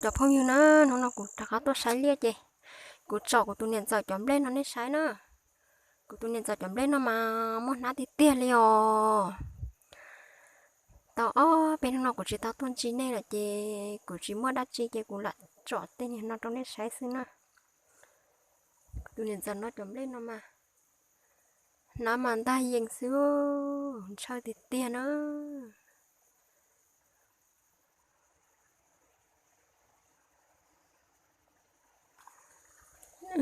Cov phooj ywg na, hnub no kuv rov qab tuaj saib liaj ces kuv tsom kuv tus niam ntxawm cov nplej no nej saib na. Kuv tus niam ntxawm cov nplej no mas muaj hnab tiag tiag li os. Tau ob peb hnub no kuv tsis tau tuaj ntsib nej lawm ces kuv tsis muaj dab tsi ces kuv lam tsom tej niag no rau nej saib xwb na. Kuv tus niam ntxawm no cov nplej no mas hnab mas ntag yees xwb, ntshaw tiag tiag na.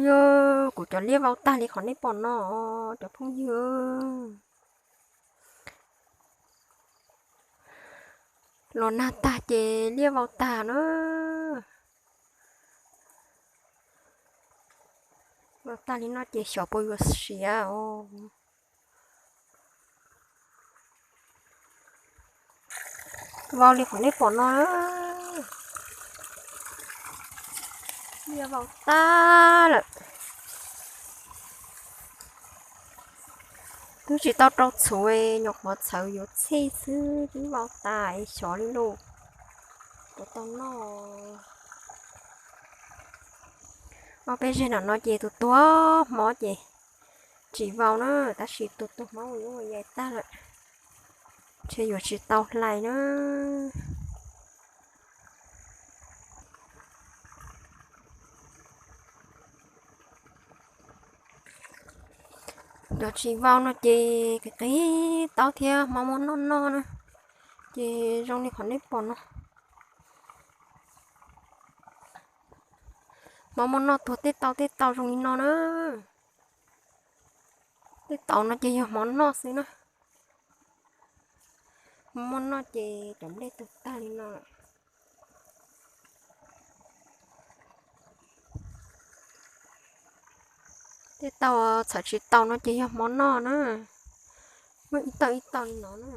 Yog kuv cov liaj vau tag li qhov nej pom no, cov phooj ywg. Los nag tag ces liaj vau tag na. Vau tag li no ces xyov puas yuav siav os. Vau li qhov nej pom no, liaj vau tag lawm. Twb tsis tau rau txhuv, nyuam qhuav txhawv yuav txhij xwb twb vau tas xyov li lauj. Puas tau noj? Ob peb zeg nram no ces tus tuag hmob ces tsis vau na, tab sis tus tuag hmob ua yus ua yaim tag lawm, ntshe yuav tsis tau hlais na. Cov tsis vau no ces qis qis taub thiab hmob muab noj noj na, ces zoo li qhov nej pom no. Hmob muab noj tuag tej tau tej tau zoo li no na. Tej tau no ces yog hmob noj xwb na. Hmob muab noj ces cov nplej tuag tag li no lawm. Tej tau txhawv tsis tau no ces yog hmob noj na. Muaj ib tau ib tau li no na.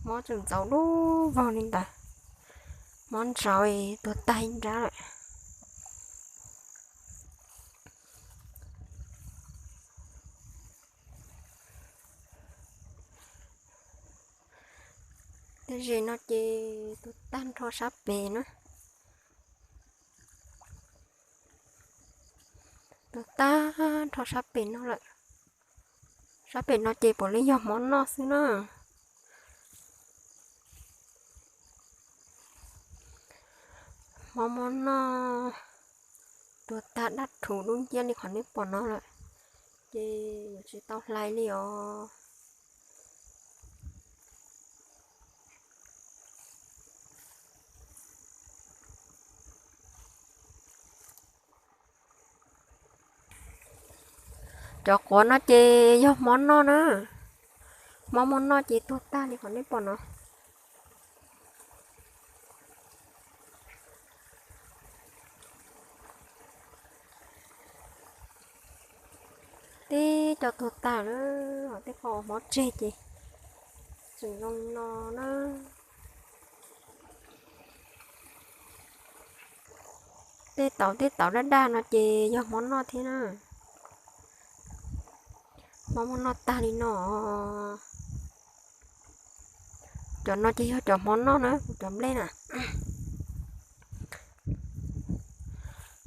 Hmob tseem ntxaus lub vog li ntawd. Hmob ntxaus tuag tag ib nrab lawm. Tej zes no ces tuag tag nrho sab pem na. Tuag tag nrho sab pem no lawm. Sab pem no ces puav leej yog hmob noj xwb na. Hmob muab noj tuag tag dab rhuv dub nciab li qhov nej pom no lawm, ces yuav tsis tau hlais li os. Cov quav no ces yog hmob noj na. Hmob muab noj ces tuag tag li qhov nej pom no. Tib co tuag tag na, ho tej qho hmob tseg ces tseem zoo li no na. Tej tauv tej tauv daj daj no ces yog hmob noj thiab na. Hmob muab noj tag li no. Cov no ces yog cov hmob noj na, kuv cov nplej na.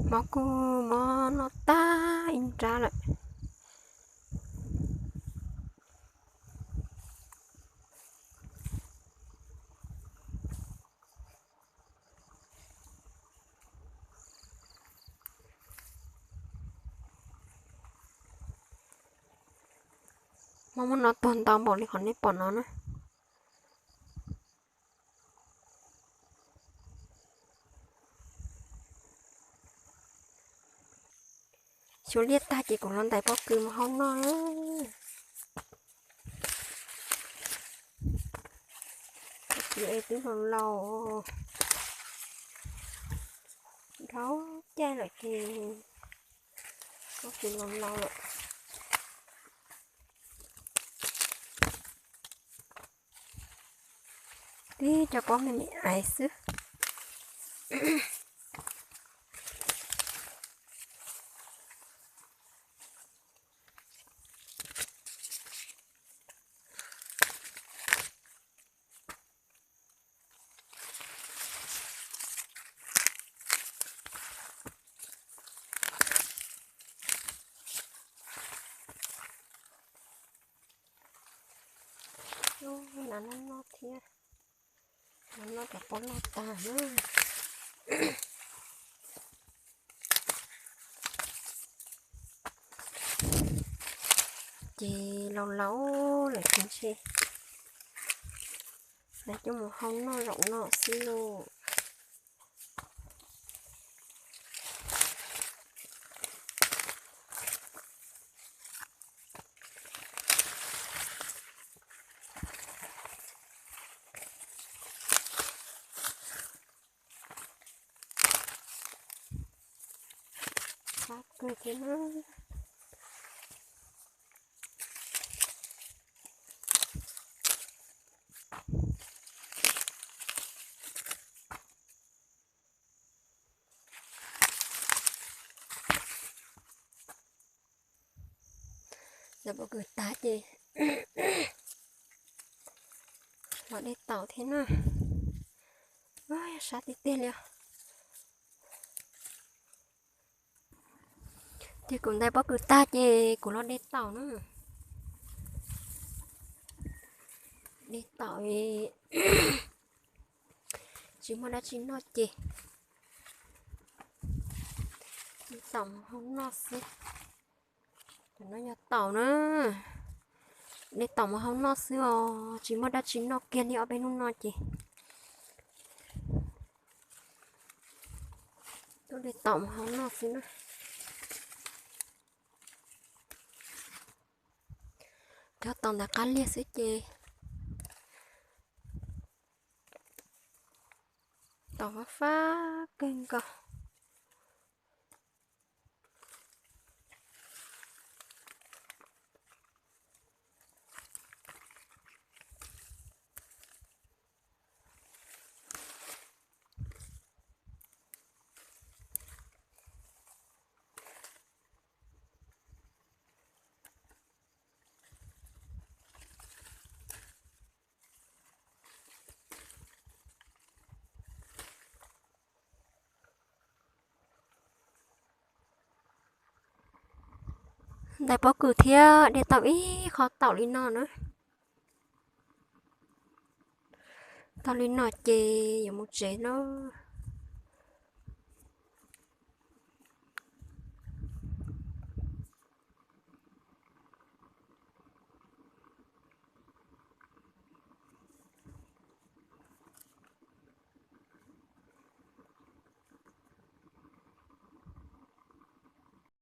Hmob kuj muab noj tag ib nrab lawm. Hmob muab noj tuag ntau npaum li qhov nej pom no na. Xyuas liaj tag ces kuv los ntais pob kws mus hau noj. Pob kws es twb laus laus, dhau caij lawm ces pob kws laus laus lawm. Tib co pob me me ais xwb. Noj noj thiab, noj noj cov pob loj tag na. Ces laus laus lawm ces ntshe lawv coj mus hau noj zaum no xwb lauj. Qab kawg thiab na. Lawv pob kws tag ces los de taum thiab na. Sab tiag tiag li os. Ces kuv ntais pob kws tag ces kuv los de taum na. De taum, tsis muaj dab tsi noj ces de taum mus hau noj xwb. Cov no yog taum na, de taum mus hau noj xwb os, tsis muaj dab tsi noj kiag li ob peb hnub no ces tuaj de taum mus hau noj xwb na. Cov taum ntawm qab liag xwb ces taum fab fab kawg nkaus. Ntais pob kws thiab de tau ib qho taum li no na. Tau li no ces yuav mus tsev na.